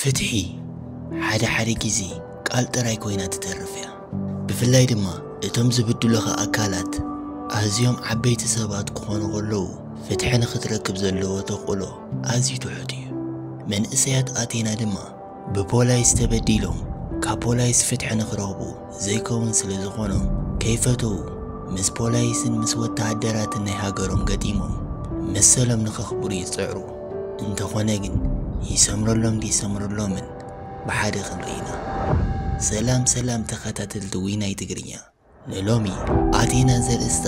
ፍትሒ ሓደ ሓደ ግዜ ቃል ጥራይ ኮይና ትተርፍ እያ። ብፍላይ ድማ እቶም ዝብድሉኻ ኣካላት ኣዝዮም ዓበይቲ ሰባት ክኾኑ ከለዉ፣ ፍትሒ ንኽትረክብ ዘለዎ ተኽእሎ ኣዝዩ ትሑት እዩ። መንእሰያት ኣቴና ድማ ብፖላይስ ተበዲሎም ካብ ፖላይስ ፍትሒ ንኽረኽቡ ዘይከውን ስለ ዝኾኖም፣ ከይፈተዉ ምስ ፖላይስን ምስ ወተሃደራትን ናይ ሃገሮም ገጢሞም መሰሎም ንኸኽብሩ ይጽዕሩ። እንተኾነ ግን፣ ይሰምረሎም ድይሰምረሎምን ብሓደ ክንርኢ ኢና። ሰላም ሰላም ተኸታተልቲ ዊናይ ትግርኛ። ንሎሚ ኣቴና ዘርእስታ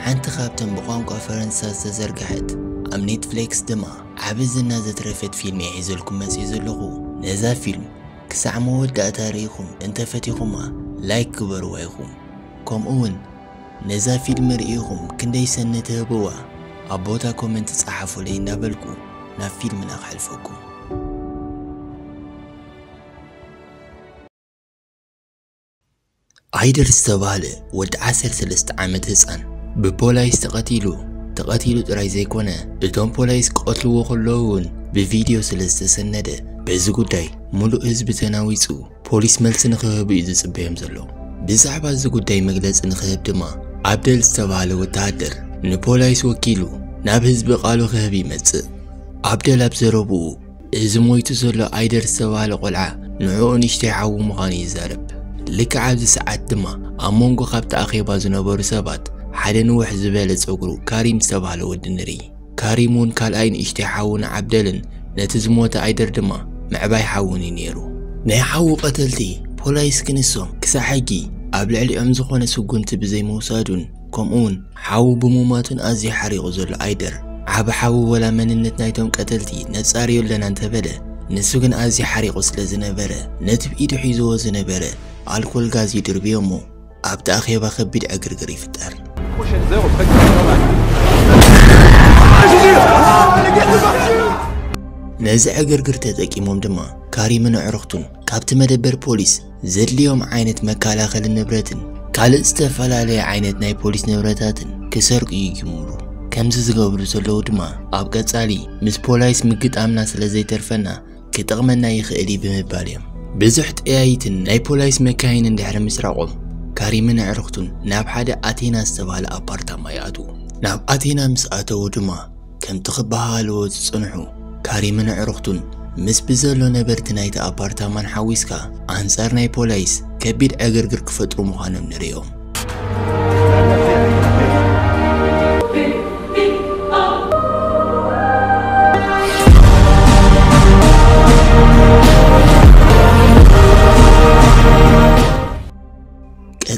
ሓንቲ ካብተን ብቋንቋ ፈረንሳ ዝተዘርግሐት፣ ኣብ ኔትፍሊክስ ድማ ዓቢ ዝና ዘትረፈት ፊልም እየ ሒዘልኩም መጽየ ዘለኹ። ነዛ ፊልም ክሳዕ መወዳእታ ርኢኹም እንተፈቲኹማ፣ ላይክ ግበርዋ ኢኹም። ከምኡ እውን ነዛ ፊልም ርኢኹም ክንደይ ሰኒ ትህብዋ ኣብ ቦታ ኮመንት ጸሓፉለይ እንዳበልኩ ናብ ፊልምና ክሕልፈኩም። ኣይደር ዝተባህለ ወዲ ዓሰርተ ሰለስተ ዓመት ህጻን ብፖላይስ ተቐቲሉ። ተቐቲሉ ጥራይ ዘይኮነ፣ እቶም ፖላይስ ክቐትልዎ ከለዉ እውን ብቪድዮ ስለ ዝተሰነደ፣ በዚ ጉዳይ ሙሉእ ህዝቢ ተናዊጹ ፖሊስ መልሲ ንኽህቡ እዩ ዝጽበዮም ዘሎ። ብዛዕባ እዚ ጉዳይ መግለጺ ንኽህብ ድማ፣ ኣብደል ዝተባህለ ወተሃደር ንፖላይስ ወኪሉ ናብ ህዝቢ ቃሉ ክህብ ይመጽእ። ኣብደል ኣብ ዘረብኡ፣ እዚ ሞይቱ ዘሎ ኣይደር ዝተባህለ ቆልዓ ንዕኡ ንእሽተይ ሓዉ ምዃኑ ይዛረብ። ልክዕ ኣብዚ ሰዓት ድማ ኣብ መንጎ ካብቲ ኣኼባ ዝነበሩ ሰባት ሓደ ንውሕ ዝበለ ጸጉሩ ካሪም ዝተባህለ ወዲ ንርኢ። ካሪም እውን ካልኣይ ንእሽተይ ሓዉ ንዓብደልን ነቲ ዝሞተ ኣይደር ድማ ምዕባይ ሓዉን እዩ ነይሩ። ናይ ሓዉ ቀተልቲ ፖላይስ ክንሶም ክሳዕ ሕጂ ኣብ ልዕሊኦም ዝኾነ ስጉምቲ ብዘይምውሳዱን፣ ከምኡውን ሓዉ ብምማቱን ኣዝዩ ሓሪቑ ዘሎ ኣይደር፣ ዓቢ ሓዉ ወላ መንነት ናይቶም ቀተልቲ ነጻርዮ ኣለና እንተበለ፣ ንሱ ግን ኣዝዩ ሓሪቑ ስለ ዝነበረ፣ ነቲ ብኢዱ ሒዝዎ ዝነበረ ኣልኮል ጋዝ ይድርብዮ እሞ፣ ኣብቲ ኣኼባ ከቢድ ዕግርግር ይፍጠር። ነዚ ዕግርግር ተጠቂሞም ድማ ካሪምን ኣዕሩኽቱን ካብቲ መደበር ፖሊስ ዘድልዮም ዓይነት መከላኸሊ ንብረትን ካልእ ዝተፈላለየ ዓይነት ናይ ፖሊስ ንብረታትን ክሰርቁ ይጅምሩ። ከምዚ ዝገብሩ ዘለዉ ድማ፣ ኣብ ቀጻሊ ምስ ፖላይስ ምግጣምና ስለ ዘይተርፈና፣ ክጠቕመና ይኽእል እዩ ብምባል እዮም። ብዙሕ ጠያይትን ናይ ፖላይስ መካይንን ድሕሪ ምስራቖም፣ ካሪምን ኣዕሩኽቱን ናብ ሓደ ኣቴና ዝተባህለ ኣፓርታማ ይኣትዉ። ናብ ኣቴና ምስ ኣተዉ ድማ፣ ከምቲ ክበሃሃልዎ ዝጸንሑ ካሪምን ኣዕሩኽቱን ምስ ብዘሎ ነበርቲ ናይቲ ኣፓርታማን ሓዊስካ፣ ኣንጻር ናይ ፖላይስ ከቢድ ዕግርግር ክፈጥሩ ምዃኖም ንርእዮም።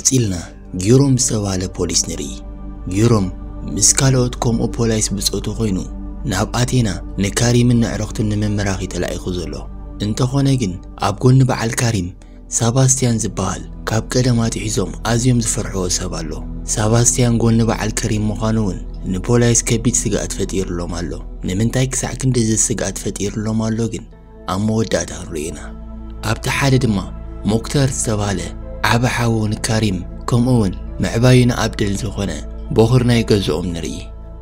ቀጺልና ጊሮም ዝተባህለ ፖሊስ ንርኢ። ጊሮም ምስ ካልኦት ከምኡ ፖላይስ ብጾቱ ኮይኑ ናብ ኣቴና ንካሪምን ንዕረኽቱን ንምምራኽ እዩ ተላኢኹ ዘሎ። እንተኾነ ግን ኣብ ጎኒ በዓል ካሪም ሳባስቲያን ዝበሃል ካብ ቀደም ኣትሒዞም ኣዝዮም ዝፈርሕዎ ሰብ ኣሎ። ሳባስቲያን ጎኒ በዓል ከሪም ምዃኑ እውን ንፖላይስ ከቢድ ስግኣት ፈጢሩሎም ኣሎ። ንምንታይ ክሳዕ ክንድዚ ስግኣት ፈጢሩሎም ኣሎ ግን ኣብ መወዳእታ ክንሪኦ ኢና። ኣብቲ ሓደ ድማ ሞክታር ዝተባህለ ዓቢ ሓዉ ንካሪም ከምኡ እውን ምዕባዩ ንኣብደል ዝኾነ ቦኽር ናይ ገዝኦም ንርኢ።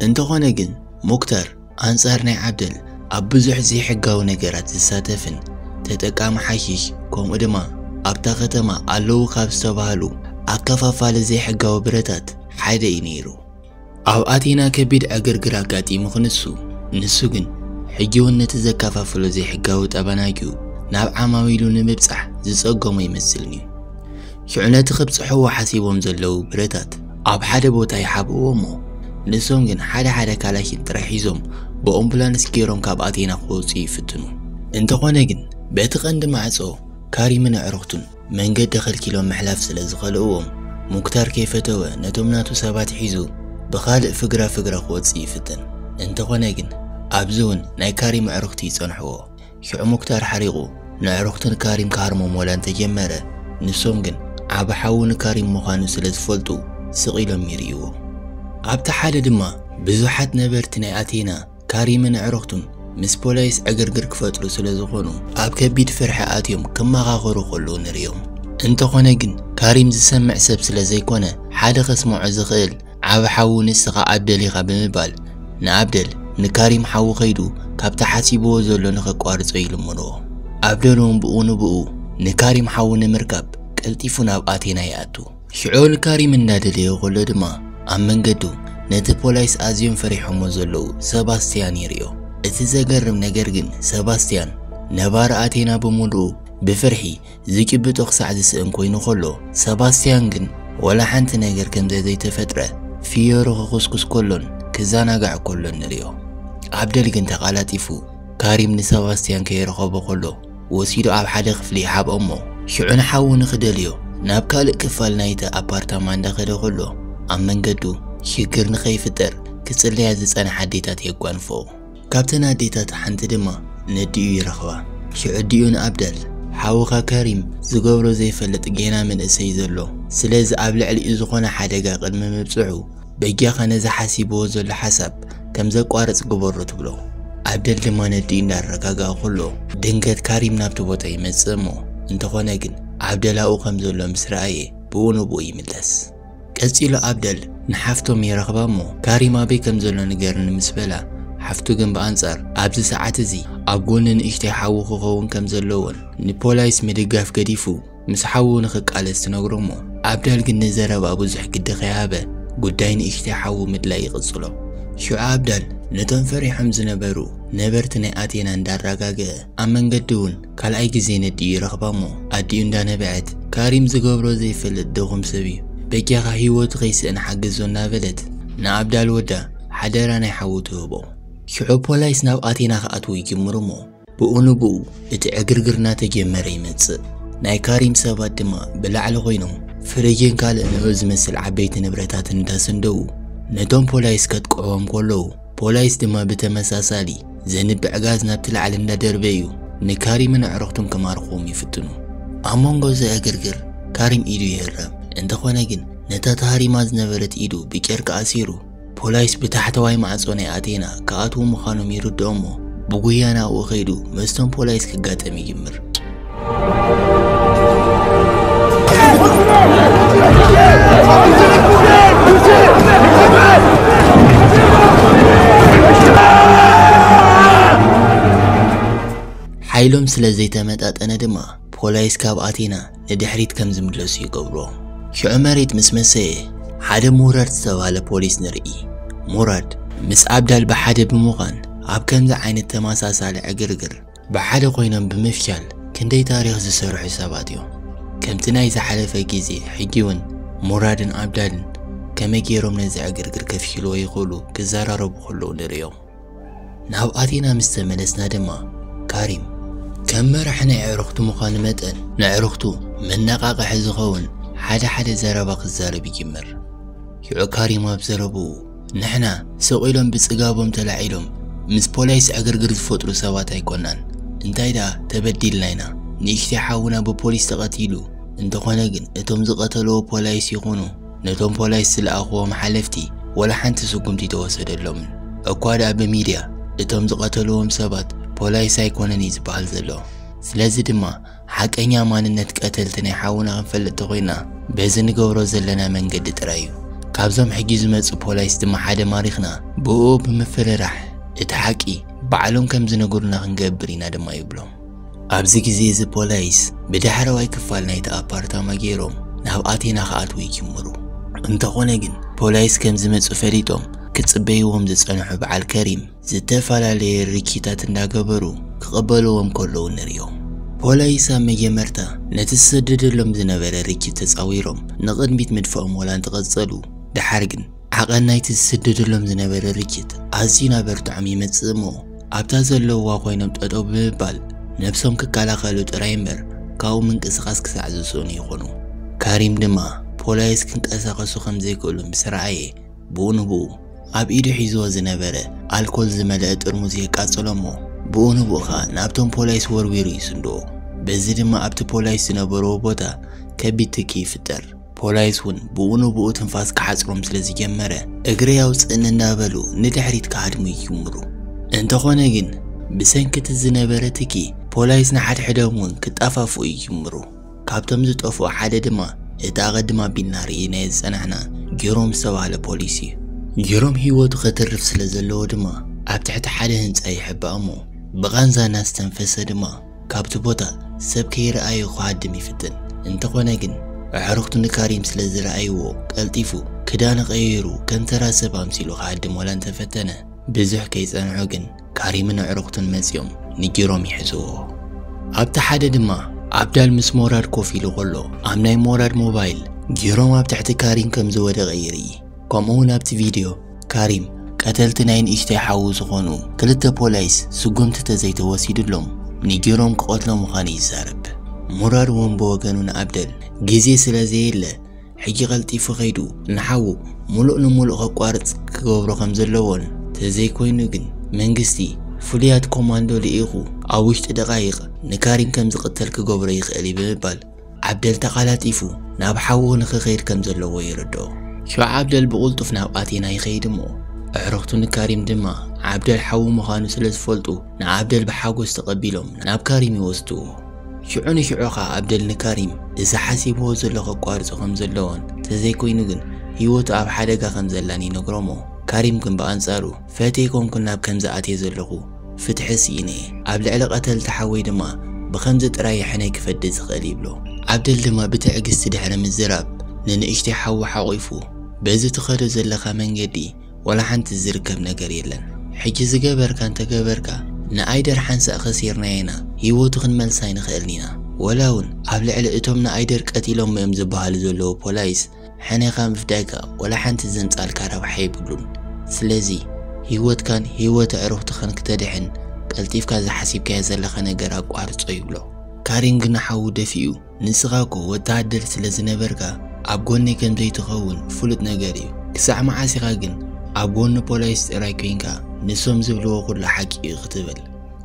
እንተኾነ ግን ሞክታር ኣንጻር ናይ ዓብደል ኣብ ብዙሕ ዘይሕጋዊ ነገራት ዝሳተፍን ተጠቃሚ ሓሺሽ ከምኡ ድማ ኣብታ ከተማ ኣለዉ ካብ ዝተባህሉ ኣከፋፋሊ ዘይሕጋዊ ብረታት ሓደ እዩ ነይሩ። ኣብ ኣቴና ከቢድ ዕግርግር ኣጋጢሙ ክንሱ፣ ንሱ ግን ሕጂ እውን ነቲ ዘከፋፍሎ ዘይሕጋዊ ጠባናጊኡ ናብ ዓማዊሉ ንምብጻሕ ዝጸገሞ ኣይመስልን እዩ። ሽዑ ነቲ ክብጽሕዎ ሓሲቦም ዘለዉ ብረታት ኣብ ሓደ ቦታ ይሓብእዎ እሞ፣ ንሶም ግን ሓደ ሓደ ካላሽን ጥራይ ሒዞም ብኦምቡላንስ ገይሮም ካብ ኣቴና ክወጹ ይፍትኑ። እንተኾነ ግን በቲ ቀንዲ ማዕጾ ካሪምን ኣዕሩኽቱን መንገዲ ከልኪሎም ምሕላፍ ስለ ዝኸልእዎም፣ ሙክታር ከይፈተወ ነቶም ናቱ ሰባት ሒዙ ብኻልእ ፍግራ ፍግራ ክወጽእ ይፍትን። እንተኾነ ግን ኣብዚ እውን ናይ ካሪም ኣዕሩኽቲ ይጸንሕዎ። ሽዑ ሙክታር ሓሪቑ ንኣዕሩኽቲ ንካሪም ክሃርሞም ወላ እንተጀመረ፣ ንሶም ግን ዓቢ ሓዉ ንካሪም ምዃኑ ስለ ዝፈልጡ ስቕ ኢሎም ይርእይዎ። ኣብቲ ሓደ ድማ ብዙሓት ነበርቲ ናይ ኣቴና ካሪምን ኣዕሩኽቱን ምስ ፖላይስ ዕግርግር ክፈጥሩ ስለ ዝኾኑ ኣብ ከቢድ ፍርሒ ኣትዮም ክመኻኸሩ ከለዉ ንርእዮም። እንተኾነ ግን ካሪም ዝሰምዕ ሰብ ስለ ዘይኮነ ሓደ ከስምዖ ዝኽእል ዓቢ ሓዉ ንስኻ ኣብደል ኢኻ ብምባል ንኣብደል ንካሪም ሓዉ ከይዱ ካብቲ ሓሲብዎ ዘሎ ንኸቋርጾ ይልምንዎ። ኣብደል እውን ብኡ ንብኡ ንካሪም ሓዉ ንምርካብ ቀልጢፉ ናብ ኣቴና ይኣቱ። ሽዑ ንካሪም እንዳደለዮ ከሎ ድማ ኣብ መንገዱ ነቲ ፖላይስ ኣዝዮም ፈሪሖሞ ዘለዉ ሰባስቲያን ይርእዮ። እቲ ዘገርም ነገር ግን ሰባስቲያን ነባሪ ኣቴና ብምሉኡ ብፍርሒ ዝጭብጦ ክሳዕ ዝስእን ኮይኑ ከሎ፣ ሰባስቲያን ግን ወላ ሓንቲ ነገር ከም ዘይተፈጥረ ፍዮሩ ክኹስኩስ ከሎን ክዘናጋዕ ከሎን ንርእዮ። ኣብደል ግን ተቓላጢፉ ካሪም ንሰባስቲያን ከይረኸቦ ከሎ ወሲዱ ኣብ ሓደ ክፍሊ ይሓብኦ እሞ፣ ሽዑ ንሓዉ ንኽደልዮ ናብ ካልእ ክፋል ናይቲ ኣፓርታማ እንዳኸደ ከሎ፣ ኣብ መንገዱ ሽግር ንኸይፍጠር ክጽለያ ዝጸንሓ ኣዴታት የጓንፎ። ካብተን ኣዴታት ሓንቲ ድማ ነዲኡ ይረኽባ። ሽዑ ኣዲኡ ንኣብደል፣ ሓውኻ ካሪም ዝገብሮ ዘይፈልጥ ጌና መንእሰይ ዘሎ፣ ስለዚ ኣብ ልዕሊኡ ዝኾነ ሓደጋ ቅድሚ ምብጽሑ በጃኻ ነዚ ሓሲብዎ ዘሎ ሓሳብ ከም ዘቋርጽ ግበሮ ትብሎ። ኣብደል ድማ ነዲኡ እንዳረጋግኣ ከሎ ድንገት ካሪም ናብቲ ቦታ ይመጽእ እሞ፣ እንተኾነ ግን ኣብደል ኣብኡ ከም ዘሎ ምስ ረኣየ ብኡ ንብኡ ይምለስ። ቀጺሉ ኣብደል ንሓፍቶም ይረኽባ እሞ ካሪም ኣበይ ከም ዘሎ ንገርኒ ምስ በላ፣ ሓፍቱ ግን ብኣንጻር ኣብዚ ሰዓት እዚ ኣብ ጎኒ ንእሽተይ ሓዉ ክኸውን ከም ዘለዎን ንፖላይስ ምድጋፍ ገዲፉ ምስ ሓዉ ንኽቃለስ ትነግሮ እሞ፣ ኣብዳል ግን ንዘረባ ብዙሕ ግዲ ከይሃበ ጉዳይ ንእሽተይ ሓዉ ምድላይ ይቕጽሎ። ሽዑ ኣብዳል ነቶም ፈሪሖም ዝነበሩ ነበርቲ ናይ ኣቴና እንዳረጋግአ፣ ኣብ መንገዲ እውን ካልኣይ ግዜ ነዲኡ ይረኽባ እሞ፣ ኣዲኡ እንዳነበዐት፣ "ካሪም ዝገብሮ ዘይፈልጥ ድኹም ሰብ እዩ፣ በጃኻ ህይወቱ ከይስእን ሓግዞ" እናበለት ንኣብዳል ወዳ ሓደራ ናይ ሓዉ ትህቦ። ሽዑ ፖላይስ ናብ ኣቴና ክኣትዉ ይጅምሩ እሞ፣ ብኡ ንብኡ እቲ ዕግርግር እናተጀመረ ይመጽእ። ናይ ካሪም ሰባት ድማ ብላዕሊ ኮይኖም ፍሪጅን ካልእ ንኡ ዝመስል ዓበይቲ ንብረታትን እንዳሰንደዉ ነቶም ፖላይስ ከጥቅዕዎም ከለዉ፣ ፖላይስ ድማ ብተመሳሳሊ ዘንብዕ ጋዝ ናብቲ ላዕሊ እንዳደርበዩ ንካሪምን ኣዕሩኽቱን ክማርኽዎም ይፍትኑ። ኣብ መንጎ እዚ ዕግርግር ካሪም ኢዱ ይህረም። እንተኾነ ግን ነታ ተሃሪማ ዝነበረት ኢዱ ብጨርቂ ኣሲሩ ፖላይስ ብታሕተዋይ ማዕጾ ናይ ኣቴና ክኣትዉ ምዃኖም ይርድኦ እሞ፣ ብጉያ ናብኡ ከይዱ ምስቶም ፖላይስ ክጋጠም ይጅምር። ሓይሎም ስለ ዘይተመጣጠነ ድማ ፖላይስ ካብ ኣቴና ንድሕሪት ከም ዝምለሱ ይገብሮ። ሽዑ መሬት ምስ መሰየ፣ ሓደ ሙራድ ዝተባህለ ፖሊስ ንርኢ። ሙራድ ምስ ኣብዳል ብሓደ ብምዃን ኣብ ከምዚ ዓይነት ተመሳሳሊ ዕግርግር ብሓደ ኮይኖም ብምፍሻል ክንደይ ታሪኽ ዝሰርሑ ሰባት እዮም። ከምቲ ናይ ዝሓለፈ ግዜ፣ ሕጂ እውን ሙራድን ኣብዳልን ከመይ ገይሮም ነዚ ዕግርግር ከፍሽልዎ ይኽእሉ ክዘራረቡ ከለዉ ንርእዮም። ናብ ኣቴና ምስ ተመለስና ድማ፣ ካሪም፣ ከም መራሒ ናይ ኣዕሩኽቱ ምዃኑ መጠን፣ ንኣዕሩኽቱ መነቓቕሒ ዝኸውን ሓደ ሓደ ዘረባ ክዛረብ ይጅምር። ሽዑ ካሪም ኣብ ዘረብኡ፣ "ንሕና ስቕ ኢሎም ብጽጋቦም ተላዒሎም ምስ ፖላይስ ዕግርግር ዝፈጥሩ ሰባት ኣይኮናን። እንታይ ደኣ ተበዲልና ኢና። ንእሽተይ ሓውና ብፖሊስ ተቐቲሉ፣ እንተኾነ ግን እቶም ዝቐተልዎ ፖላይስ ይኹኑ ነቶም ፖላይስ ዝለኣኽዎም ሓለፍቲ ወላ ሓንቲ ስጉምቲ ተወሰደሎምን። እኳ ደኣ ብሚድያ እቶም ዝቐተልዎም ሰባት ፖላይስ ኣይኮነን እዩ ዝበሃል ዘሎ። ስለዚ ድማ ሓቀኛ ማንነት ቀተልቲ ናይ ሓውና ክንፈልጥ ተኾይና በዚ ንገብሮ ዘለና መንገዲ ጥራይ እዩ። ካብዞም ሕጂ ዝመጹ ፖላይስ ድማ ሓደ ማሪኽና ብኡ ብምፍርራሕ እቲ ሓቂ ባዕሎም ከም ዝነግሩና ክንገብር ኢና" ድማ ይብሎም። ኣብዚ ግዜ እዚ ፖላይስ ብዳሕረዋይ ክፋል ናይቲ ኣፓርታማ ገይሮም ናብ ኣቴና ክኣትዉ ይጅምሩ። እንተኾነ ግን ፖላይስ ከም ዝመጹ ፈሊጦም ክጽበይዎም ዝጸንሑ በዓል ከሪም ዝተፈላለየ ርኪታት እንዳገበሩ ክቕበልዎም ከለዉ ንርእዮም። ፖላይስ ኣብ መጀመርታ ነቲ ዝሰደደሎም ዝነበረ ርኪት ተጻዊሮም ንቕድሚት ምድፋኦም ወላ እንተቐጸሉ፣ ደሓር ግን ዓቐን ናይቲ ዝስደደሎም ዝነበረ ርችት ኣዝዩ እናበርትዖም ይመጽእ እሞ፣ ኣብታ ዘለውዋ ኮይኖም ጠጠው ብምባል ነብሶም ክከላኸሉ ጥራይ እምበር ካብኡ ምንቅስቓስ ክሳዕ ዝስእኑ ይኾኑ። ካሪም ድማ ፖላይስ ክንቀሳቐሱ ከም ዘይክእሉ ምስ ረኣየ፣ ብኡ ንብኡ ኣብ ኢዱ ሒዝዎ ዝነበረ ኣልኮል ዝመልአ ጥርሙዝ የቃጽሎ እሞ፣ ብኡ ንብኡ ኸኣ ናብቶም ፖላይስ ወርዊሩ ይስንድዎ። በዚ ድማ ኣብቲ ፖላይስ ዝነበርዎ ቦታ ከቢድ ትኪ ይፍጠር። ፖላይስ እውን ብኡ ንብኡ ትንፋስ ክሓጽሮም ስለ ዝጀመረ፣ "እግረይ ኣውጽእኒ" እናበሉ ንድሕሪት ክሃድሙ ይጅምሩ። እንተኾነ ግን፣ ብሰንኪ እቲ ዝነበረ ትኪ፣ ፖላይስ ንሓድሕዶም እውን ክጣፋፍኡ ይጅምሩ። ካብቶም ዝጠፍኡ ሓደ ድማ፣ እቲ ኣቐድም ኣቢልና ርኢናዮ ዝጸናሕና ጀሮም ዝተባህለ ፖሊስ እዩ። ጀሮም ህይወቱ ከተርፍ ስለ ዘለዎ ድማ፣ ኣብ ትሕቲ ሓደ ህንጻ ይሕባእ እሞ፣ ብቓንዛ እናስተንፈሰ ድማ፣ ካብቲ ቦታ ሰብ ከይረኣዮ ክሃድም ይፍትን። እንተኾነ ግን ኣዕሩኽቱ ንካሪም ስለ ዝረኣይዎ ቀልጢፉ ክዳኑ ቀይሩ ከም ተራ ሰብ ኣምሲሉ ክሃድም ዋላ እንተፈተነ፣ ብዙሕ ከይጸንሑ ግን ካሪምን ኣዕሩኽቱን መጺኦም ንጊሮም ይሕዝዎ። ኣብቲ ሓደ ድማ ዓብዳል ምስ ሞራድ ኮፍ ኢሉ ከሎ ኣብ ናይ ሞራድ ሞባይል ጊሮም ኣብ ትሕቲ ካሪም ከም ዝወደቐ ይርኢ። ከምኡ እውን ኣብቲ ቪድዮ ካሪም ቀተልቲ ናይ ንእሽተይ ሓዉ ዝኾኑ ክልተ ፖላይስ ስጉምቲ ተዘይተወሲዱሎም ንጊሮም ክቐትሎ ምዃኑ ይዛረብ። ሙራድ እውን ብወገኑ ንዓብደል ግዜ ስለ ዘየለ ሕጂ ቀልጢፉ ከይዱ ንሓዉ ሙሉእ ንሙሉእ ከቋርጽ ክገብሮ ከም ዘለዎን ተዘይኮይኑ ግን መንግስቲ ፍሉያት ኮማንዶ ልኢኹ ኣብ ውሽጢ ደቃይቕ ንካሪም ከም ዝቕተል ክገብሮ ይኽእል እዩ ብምባል ዓብደል ተቓላጢፉ ናብ ሓዉ ንኽኸይድ ከም ዘለዎ ይርድኦ። ሽዑ ዓብደል ብቕልጡፍ ናብ ኣቴና ይኸይድ እሞ ኣዕሩኽቱ ንካሪም ድማ ዓብደል ሓዉ ምዃኑ ስለ ዝፈልጡ ንዓብደል ብሓጎስ ተቐቢሎም ናብ ካሪም ይወስድዎ። ሽዑ ንሽዑ ኸኣ ዓብደል ንካሪም እዚ ሓሲብዎ ዘሎ ከቋርጾ ከም ዘለዎን ተዘይኮይኑ ግን ህይወቱ ኣብ ሓደጋ ከም ዘላን ይነግሮሞ። ካሪም ግን ብኣንጻሩ ፈትየ ኮንኩን ናብ ከምዚ ኣትየ ዘለኹ ፍትሒ ስኢነ እየ። ኣብ ልዕሊ ቀተልቲ ሓወይ ድማ ብኸምዚ ጥራይ ሕነ ክፈዲ ዝኽእል ይብሎ። ዓብደል ድማ ብትዕግስቲ ድሕሪ ምዝራብ ንንእሽተይ ሓዉ ሓቒፉ በዚ ትኸዶ ዘለኻ መንገዲ ዋላ ሓንቲ ዝርከብ ነገር የለን። ሕጂ ዝገበርካ እንተገበርካ ንኣይደር ሓንሳእ ከሲርናዮ ኢና፣ ህይወቱ ክንመልሳ ኣይንኽእልን ኢና። ወላ እውን ኣብ ልዕሊ እቶም ንኣይደር ቀቲሎሞ እዮም ዝበሃሉ ዘለዉ ፖላይስ ሕነኻ ምፍዳይካ ዋላ ሓንቲ ዘምጻልካ ረብሓ የብሉን። ስለዚ ህይወትካን ህይወት ኣዕሩኽትኻን ክተድሕን ቀልጢፍካ ዝሓሲብካዮ ዘለኻ ነገር ኣቋርጾ ይብሎ። ካሪም ግን ንሓዉ ደፊኡ ንስኻ እኮ ወተሃደር ስለ ዝነበርካ ኣብ ጎነይ ከም ዘይትኸውን ፍሉጥ ነገር እዩ። ክሳዕ መዓስ ኢኻ ግን ኣብ ጎኒ ፖላይስ ጥራይ ኮይንካ ንሶም ዝብልዎ ኩሉ ሓቂ እዩ ክትብል?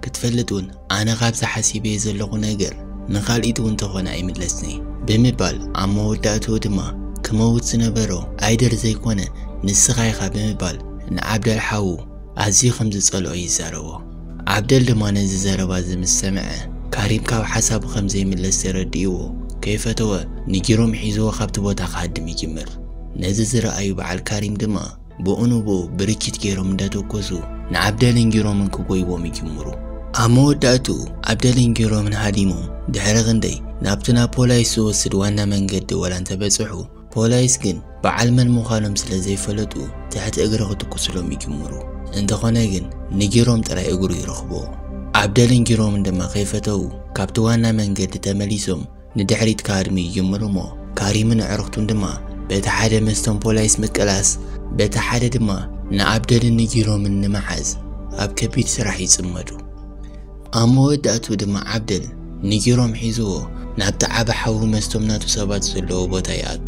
ክትፈልጥ እውን ኣነ ካብዚ ሓሲበዮ ዘለኹ ነገር ንኻልኢት እውን ተኾነ ኣይምለስኒ ብምባል ኣብ መወዳእትኡ ድማ ክመውት ዝነበሮ ኣይደር ዘይኮነ ንስኻ ኢኻ ብምባል ንዓብደል ሓዉ ኣዝዩ ከም ዝጸልኦ ይዛረቦ። ዓብደል ድማ ነዚ ዘረባ እዚ ምስ ሰምዐ ካሪም ካብ ሓሳቡ ከም ዘይምለስ ተረዲእዎ ከይፈተወ ንጊሮም ሒዝዎ ካብቲ ቦታ ክሃድም ይጅምር። ነዚ ዝረኣዩ በዓል ካሪም ድማ ብኡ ንብኡ ብርችት ገይሮም እንዳተኮሱ ንዓብደልን ጊሮምን ክጎይዎም ይጅምሩ። ኣብ መወዳእትኡ ዓብደልን ጊሮምን ሃዲሞም ድሕሪ ክንደይ ናብቲ ናብ ፖላይስ ዝወስድ ዋና መንገዲ ዋላ እንተበጽሑ ፖላይስ ግን በዓል መን ምዃኖም ስለ ዘይፈለጡ ትሕቲ እግሪ ክትኩስሎም ይጅምሩ። እንተኾነ ግን ንጊሮም ጥራይ እግሩ ይረኽቦ። ዓብደልን ጊሮምን ድማ ከይፈተዉ ካብቲ ዋና መንገዲ ተመሊሶም ንድሕሪት ክሃድሙ ይጅምሩ እሞ ካሪምን ኣዕሩኽቱን ድማ በቲ ሓደ ምስቶም ፖላይስ ምቅላስ በቲ ሓደ ድማ ንዓብደልን ንጊሮምን ንምሓዝ ኣብ ከቢድ ስራሕ ይጽመዱ። ኣብ መወዳእትኡ ድማ ዓብደል ንጊሮም ሒዝዎ ናብቲ ዓቢ ሓዊ መስቶም ናቱ ሰባት ዘለዎ ቦታ ይኣቱ።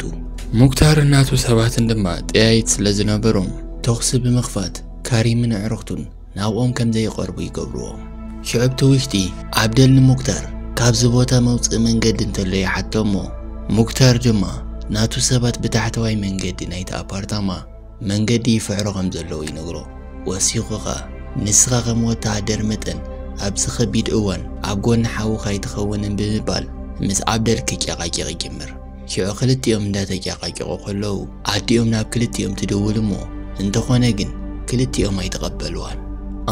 ሙክታርን ናቱ ሰባትን ድማ ጠያይት ስለ ዝነበሮም ተኹሲ ብምኽፋት ካሪምን ኣዕሩኽቱን ናብኦም ከም ዘይቐርቡ ይገብርዎም። ሽዑ ኣብቲ ውሽጢ ዓብደል ንሙክታር ካብዚ ቦታ መውፅኢ መንገዲ እንተሎ ይሓቶ እሞ ሙክታር ድማ ናቱ ሰባት ብታሕተዋይ መንገዲ ናይቲ ኣፓርታማ መንገዲ ይፍሕሮ ከም ዘለዉ ይነግሮ። ወሲኹ ኸኣ ንስኻ ከም ወተሃደር መጠን ኣብዚ ኸቢድ እዋን ኣብ ጎኒ ሓውኻ ኣይትኸውንን ብምባል ምስ ዓብደል ክጨቓጨቕ ይጅምር። ሽዑ ክልቲኦም እንዳተጨቓጨቑ ከለዉ ኣዲኦም ናብ ክልቲኦም ትድውል እሞ እንተኾነ ግን ክልቲኦም ኣይተቐበልዋን።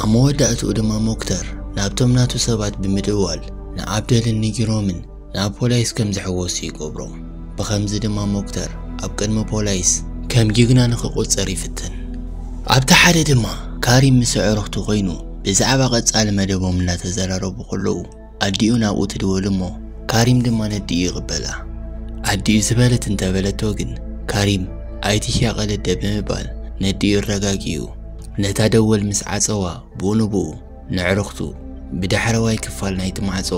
ኣብ መወዳእትኡ ድማ ሞክተር ናብቶም ናቱ ሰባት ብምድዋል ንዓብደልን ንጊሮምን ናብ ፖላይስ ከም ዝሕወሱ ይገብሮም። ብኸምዚ ድማ ሞክተር ኣብ ቅድሚ ፖላይስ ከም ጅግና ንኽቑጸር ይፍትን። ኣብቲ ሓደ ድማ ካሪም ምስ ኣዕሩኽቱ ኮይኑ ብዛዕባ ቀጻሊ መደቦም እናተዘራረቡ ከለዉ ኣዲኡ ናብኡ ትድወል እሞ ካሪም ድማ ነዲኡ ይቕበላ። ኣዲኡ ዝበለት እንተበለቶ ግን ካሪም ኣይትሻቐል ኣደ ብምባል ነዲኡ ኣረጋጊኡ ነታ ደወል ምስ ዓጸዋ ብኡ ንብኡ ንዕሩኽቱ ብዳሕረዋይ ክፋል ናይቲ ማዕጾ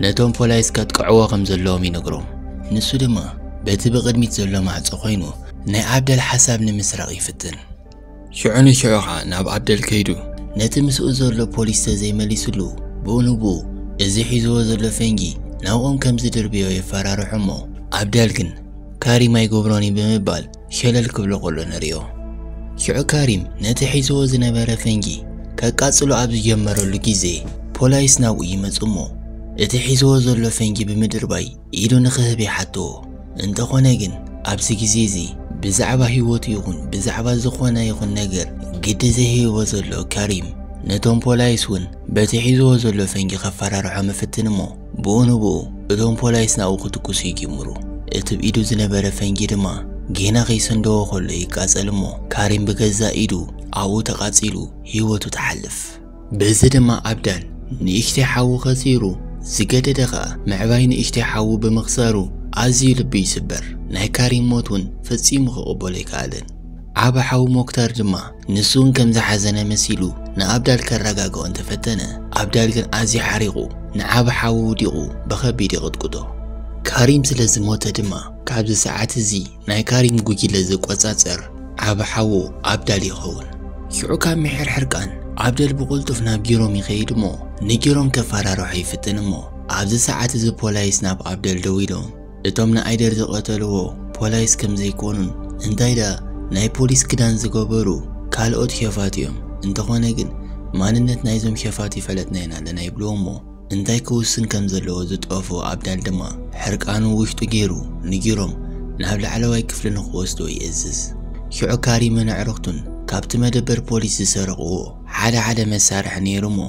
ነቶም ፖላይስ ከጥቅዕዎ ከም ዘለዎም ይነግሮም። ንሱ ድማ በቲ ብቕድሚት ዘሎ ማዕጾ ኮይኑ ናይ ዓብደል ሓሳብ ንምስራቕ ይፍትን። ሽዑ ንሽዑ ኸኣ ናብ ዓብደል ከይዱ ነቲ ምስኡ ዘሎ ፖሊስ ተዘይመሊስሉ ብኡ ንብኡ እዚ ሒዝዎ ዘሎ ፈንጂ ናብኦም ከም ዝድርብዮ የፈራርሖ እሞ ዓብደል ግን ካሪም ኣይገብሮን እዩ ብምባል ሸለል ክብሎ ከሎ ንሪኦ። ሽዑ ካሪም ነቲ ሒዝዎ ዝነበረ ፈንጂ ከቃጽሎ ኣብ ዝጀመረሉ ግዜ ፖላይስ ናብኡ ይመጹ እሞ እቲ ሒዝዎ ዘሎ ፈንጂ ብምድርባይ ኢዱ ንኽህብ ይሓትዎ። እንተኾነ ግን ኣብዚ ግዜ እዚ ብዛዕባ ህይወቱ ይኹን ብዛዕባ ዝኾነ ይኹን ነገር ግዲ ዘይህቦ ዘሎ ካሪም ነቶም ፖላይስ እውን በቲ ሒዝዎ ዘሎ ፈንጂ ከፈራርሖ ምፍትን እሞ፣ ብኡ ንብኡ እቶም ፖላይስ ናብኡ ክትኩሱ ይጅምሩ። እቲ ብኢዱ ዝነበረ ፈንጂ ድማ ጌና ከይሰንደዎ ከሎ ይቃጸል እሞ፣ ካሪም ብገዛእ ኢዱ ኣብኡ ተቓጺሉ ህይወቱ ትሓልፍ። በዚ ድማ ኣብዳል ንእሽተይ ሓዉ ከሲሩ፣ ዝገደደ ኸኣ ምዕባይ ንእሽተይ ሓዉ ብምኽሳሩ ኣዝዩ ልቢ ይስበር። ናይ ካሪም ሞት እውን ፈጺሙ ክቕበሎ ኣይከኣለን። ዓቢ ሓዉ ሞክታር ድማ ንሱ እውን ከም ዝሓዘነ መሲሉ ንኣብዳል ከረጋግኦ እንተፈተነ፣ ኣብዳል ግን ኣዝዩ ሓሪቑ ንዓቢ ሓዉ ውዲቑ ብኸቢድ ይቕጥቅጦ። ካሪም ስለ ዝሞተ ድማ ካብዚ ሰዓት እዚ ናይ ካሪም ጉጅለ ዝቆጻጸር ዓቢ ሓዉ ኣብዳል ይኸውን። ሽዑ ካብ ምሕር ሕርቃን ኣብደል ብቕልጡፍ ናብ ጊሮም ይኸይድ እሞ ንጊሮም ከፈራርሖ ይፍትን እሞ፣ ኣብዚ ሰዓት እዚ ፖላይስ ናብ ኣብደል ደው ኢሎም እቶም ንኣይደር ዝቐተልዎ ፖላይስ ከም ዘይኮኑን እንታይ ደኣ ናይ ፖሊስ ክዳን ዝገበሩ ካልኦት ሸፋት እዮም፣ እንተኾነ ግን ማንነት ናይዞም ሸፋት ይፈለጥና ኢና ኣለና ይብልዎ እሞ እንታይ ክውስን ከም ዘለዎ ዝጠፍኦ ኣብዳል ድማ ሕርቃኑ ውሽጡ ገይሩ ንጊሮም ናብ ላዕለዋይ ክፍሊ ንክወስዶ ይእዝዝ። ሽዑ ካሪምን ኣዕሩኽቱን ካብቲ መደበር ፖሊስ ዝሰረቕዎ ሓደ ሓደ መሳርሒ ነይሩ እሞ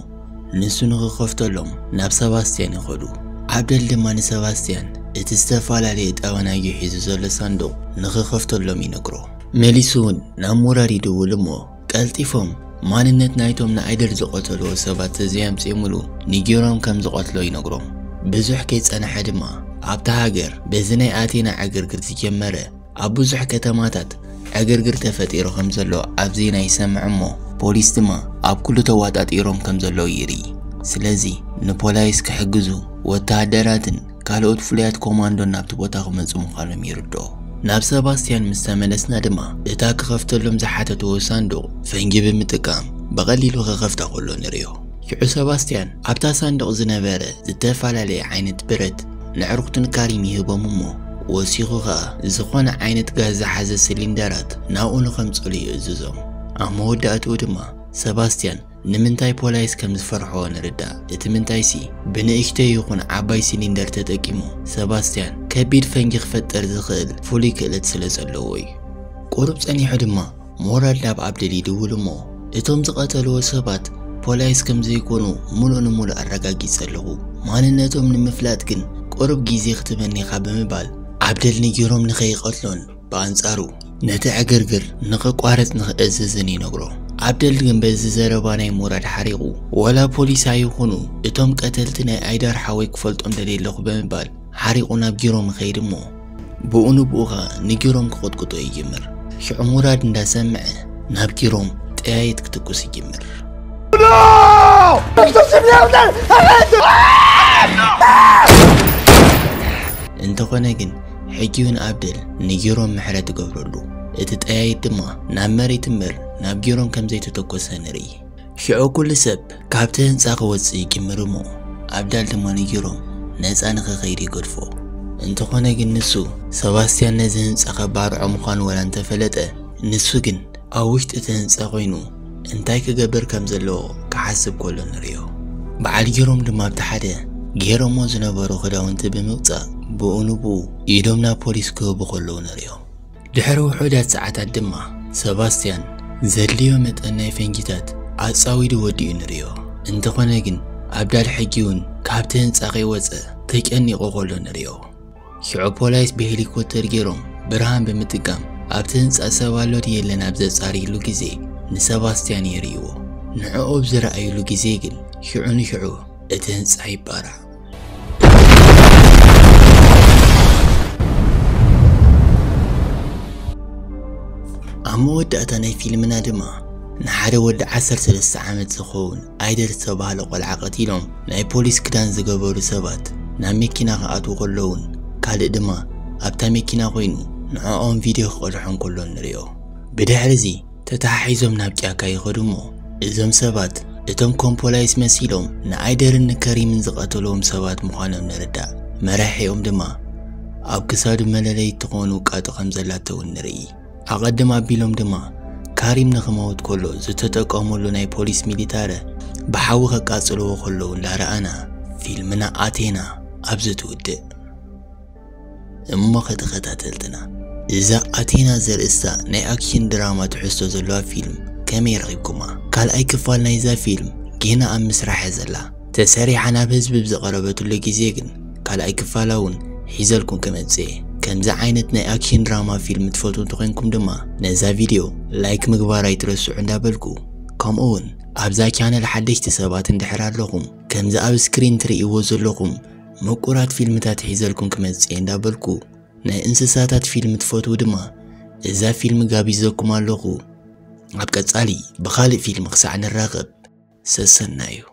ንሱ ንኽኸፍተሎም ናብ ሰባስቲያን ይኸዱ። ኣብደል ድማ ንሰባስቲያን እቲ ዝተፈላለየ ጠበናዩ ሒዙ ዘሎ ሳንዱቕ ንኽኸፍተሎም ይነግሮ። መሊሱ እውን ናብ ሙራድ ይድውል እሞ ቀልጢፎም ማንነት ናይቶም ንኣይደር ዝቐተልዎ ሰባት ተዘይኣምጺኦምሉ ንጊሮም ከም ዝቐትሎ ይነግሮም። ብዙሕ ከይጸንሐ ድማ ኣብታ ሃገር በዚ ናይ ኣቴና ዕግርግር ዝጀመረ ኣብ ብዙሕ ከተማታት ዕግርግር ተፈጢሩ ከም ዘሎ ኣብ ዜና ይሰምዕ እሞ ፖሊስ ድማ ኣብ ኩሉ ተዋጣጢሮም ከም ዘለዉ ይርኢ። ስለዚ ንፖላይስ ክሕግዙ ወተሃደራትን ካልኦት ፍሉያት ኮማንዶን ናብቲ ቦታ ክመጹ ምዃኖም ይርድኦ። ናብ ሰባስቲያን ምስ ተመለስና ድማ እታ ክኸፍተሎም ዝሓተትዎ ሳንዱቕ ፈንጂ ብምጥቃም ብቐሊሉ ክኸፍታ ከሎ ንርእዮ። ሽዑ ሰባስቲያን ኣብታ ሳንዱቕ ዝነበረ ዝተፈላለየ ዓይነት ብረት ንዕሩኽቱን ካሪም ይህቦም እሞ ወሲኹ ኸኣ ዝኾነ ዓይነት ጋዝ ዝሓዘ ሲሊንደራት ናብኡ ንኸምጽሉ ይእዝዞም። ኣብ መወዳእትኡ ድማ ሰባስቲያን ንምንታይ ፖላይስ ከም ዝፈርሖ ንርዳእ። እቲ ምንታይሲ ብንእሽተይ ይኹን ዓባይ ሲሊንደር ተጠቂሙ ሰባስቲያን ከቢድ ፈንጂ ክፈጥር ዝኽእል ፍሉይ ክእለት ስለ ዘለዎ እዩ። ቁሩብ ጸኒሑ ድማ ሞራድ ናብ ኣብደል ይድውል እሞ እቶም ዝቐተልዎ ሰባት ፖላይስ ከም ዘይኮኑ ሙሉእ ንሙሉእ ኣረጋጊጸ ኣለኹ። ማንነቶም ንምፍላጥ ግን ቁሩብ ግዜ ክትበኒ ኢኻ ብምባል ኣብደል ንጊሮም ንኸይቐትሎን ብኣንጻሩ ነቲ ዕግርግር ንኸቋርጽ ንኽእዝዝን ይነግሮ። ኣብደል ግን በዚ ዘረባ ናይ ሙራድ ሓሪቑ፣ ወላ ፖሊስ ኣይኹኑ እቶም ቀተልቲ ናይ ኣይዳር ሓወይ ክፈልጦም ደልየ ኣለኹ ብምባል ሓሪቑ ናብ ጊሮም ይኸይድ እሞ ብኡ ንብኡ ኸኣ ንጊሮም ክቕጥቅጦ ይጅምር። ሽዑ ሙራድ እንዳሰምዐ ናብ ጊሮም ጠያይት ክትኩስ ይጅምር። እንተኾነ ግን ሕጂ እውን ኣብደል ንጊሮም ምሕረት ይገብረሉ። እቲ ጠያይት ድማ ናብ መሬት እምበር ናብ ጊሮም ከም ዘይተተኮሰ ንርኢ። ሽዑ ኩሉ ሰብ ካብቲ ህንጻ ክወጽእ ይጅምር እሞ ኣብዳል ድማ ንጊሮም ነጻ ንኽኸይድ ይገድፎ። እንተኾነ ግን ንሱ ሰባስቲያን ነዚ ህንጻ ከባርዖ ምዃኑ ወላ እንተፈለጠ ንሱ ግን ኣብ ውሽጢ እቲ ህንጻ ኮይኑ እንታይ ክገብር ከም ዘለዎ ክሓስብ ከሎ ንርእዮ። በዓል ጊሮም ድማ ኣብቲ ሓደ ገይሮሞ ዝነበሩ ክዳውንቲ ብምውጻእ ብኡ ንብኡ ኢዶም ናብ ፖሊስ ክህቡ ከለዉ ንርእዮም። ድሕሪ ውሑዳት ሰዓታት ድማ ሰባስቲያን ዘድልዮ መጠን ናይ ፈንጂታት ኣጻዊዱ ወዲኡ ንርእዮ። እንተኾነ ግን ኣብዳል ሕጂ እውን ካብቲ ህንጻ ከይወጸ ተጨኒቑ ከሎ ንርእዮ። ሽዑ ፖላይስ ብሄሊኮፕተር ገይሮም ብርሃን ብምጥቃም ኣብቲ ህንጻ ሰብ ኣሎ ድየለን ኣብ ዘጻርይሉ ግዜ ንሰባስቲያን የርእይዎ። ንዕኡ ኣብ ዝረኣይሉ ግዜ ግን ሽዑ ንሽዑ እቲ ህንጻ ይባራዕ። ኣብ መወዳእታ ናይ ፊልምና ድማ ንሓደ ወዲ ዓሰርተ ሰለስተ ዓመት ዝኸውን ኣይደር ዝተባህለ ቆልዓ ቀቲሎም ናይ ፖሊስ ክዳን ዝገበሩ ሰባት ናብ መኪና ክኣትዉ ከለውን ካልእ ድማ ኣብታ መኪና ኮይኑ ንዕኦም ቪድዮ ክቐድሖም ከሎ ንርእዮ። ብድሕሪ እዚ ተተሓሒዞም ናብ ጫካ ይኸዱ እሞ እዞም ሰባት እቶም ኮምፖላይስ መሲሎም ንኣይደርን ንከሪምን ዝቐተልዎም ሰባት ምዃኖም ንርዳእ። መራሒኦም ድማ ኣብ ክሳዱ መለለይ እትኾኑ ውቃጦ ከም ዘላቶ እውን ንርኢ። ኣቐድም ኣቢሎም ድማ ካሪም ንኽመውት ከሎ ዝተጠቀሙሉ ናይ ፖሊስ ሚሊታረ ብሓዊ ከቃጽልዎ ከለዉ እንዳረኣና ፊልምና ኣቴና ኣብዚ ትውድእ። እሞ ከተኸታተልትና እዛ ኣቴና ዘርእስታ ናይ ኣክሽን ድራማ ትሕዝቶ ዘለዋ ፊልም ከመይ ረኺብኩማ? ካልኣይ ክፋል ናይዛ ፊልም ጌና ኣብ ምስራሕ እያ ዘላ። ተሰሪሓ ናብ ህዝቢ ብዝቐረበትሉ ግዜ ግን ካልኣይ ክፋላ እውን ሒዘልኩም ክመጽእ እየ። ከምዚ ዓይነት ናይ ኣክሽን ድራማ ፊልም ትፈትዉ እንተኾይንኩም ድማ ነዛ ቪድዮ ላይክ ምግባር ኣይትረስዑ እንዳበልኩ፣ ከምኡ እውን ኣብዛ ቻነል ሓደሽቲ ሰባት እንድሕር ኣለኹም፣ ከምዚ ኣብ ስክሪን ትርእይዎ ዘለኹም ምቁራት ፊልምታት ሒዘልኩም ክመጽእ እየ እንዳበልኩ፣ ናይ እንስሳታት ፊልም ትፈትዉ ድማ እዛ ፊልም ጋቢዘኩም ኣለኹ። ኣብ ቀጻሊ ብኻልእ ፊልም ክሳዕ ንራኸብ ሰሰናዩ።